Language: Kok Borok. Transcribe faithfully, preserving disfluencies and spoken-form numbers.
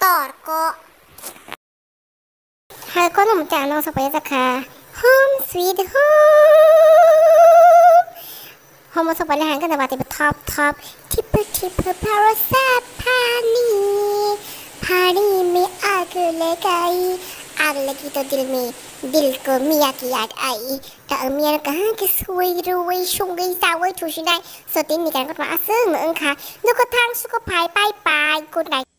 torko. Hai kono mute ano sokpaijakha. Home sweet home. Home sokpaile hai kono bati thop thop. Thip thip pharo sa pani. Pani me aag lagai. Aag lagi to dil me, dil ko miya ki yaad ai. Ta miya kaha ke sui rui sungui saui thusinai. So tin ni kan kotma asung wngkha. Nuko thang suko phai pai pai. Good night.